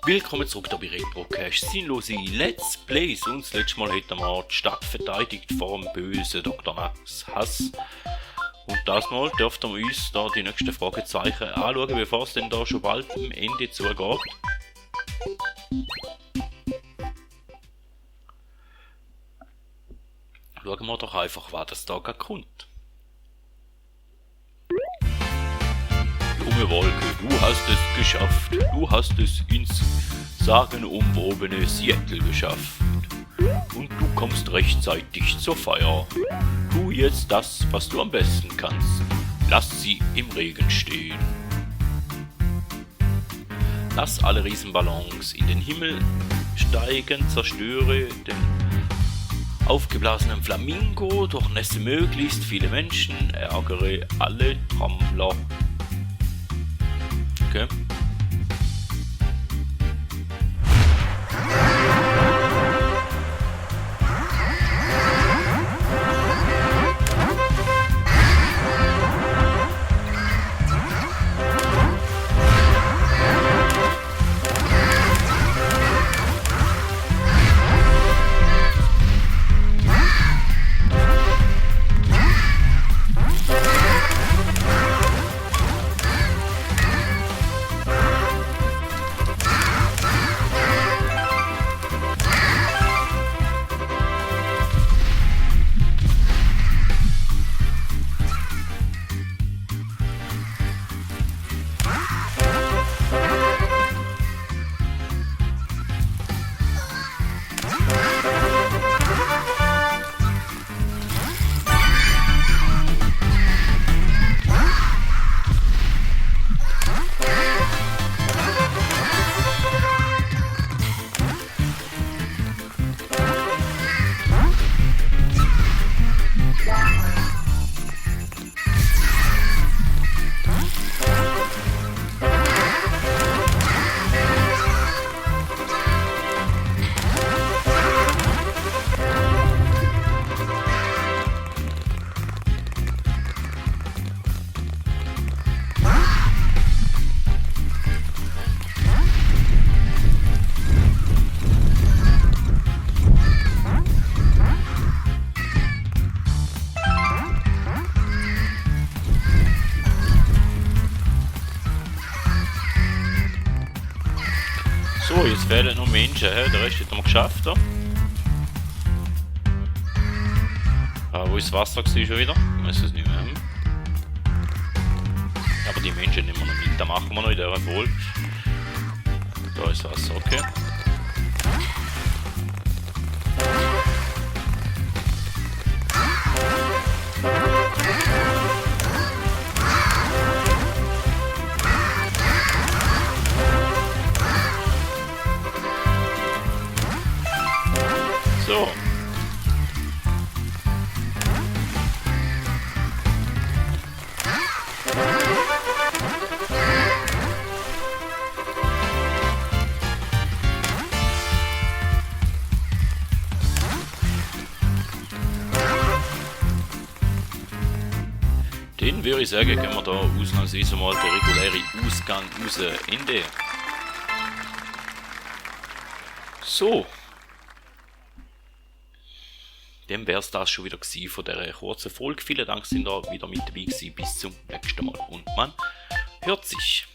Willkommen zurück bei Retrocast. Sinnlose Let's Plays. Und das letzte Mal hätten wir die Stadt verteidigt vor dem bösen Dr. Max Hass. Und das Mal dürften wir uns da die nächsten Fragezeichen anschauen, bevor es denn da schon bald am Ende zugeht. Schauen wir doch einfach, was das da kommt. Junge Wolke, du hast es geschafft. Du hast es ins sagenumwobene Seattle geschafft. Und du kommst rechtzeitig zur Feier. Tu jetzt das, was du am besten kannst. Lass sie im Regen stehen. Lass alle Riesenballons in den Himmel steigen, zerstöre den aufgeblasenen Flamingo, durchnässe möglichst viele Menschen, ärgere alle Trommler. Okay. So, jetzt fehlen noch Menschen, der Rest hat wir geschafft. Wo ist das Wasser schon wieder? Ich weiß es nicht mehr. Aber die Menschen nehmen wir noch mit, da machen wir noch in dieser Folge. Da ist Wasser, okay. So. Den würde ich sagen, können wir da ausnahmsweise mal den regulären Ausgang raus Ende. So. Dann wäre es das schon wieder gewesen von dieser kurzen Folge. Vielen Dank, dass ihr da wieder mit dabei gewesen. Bis zum nächsten Mal. Und man hört sich.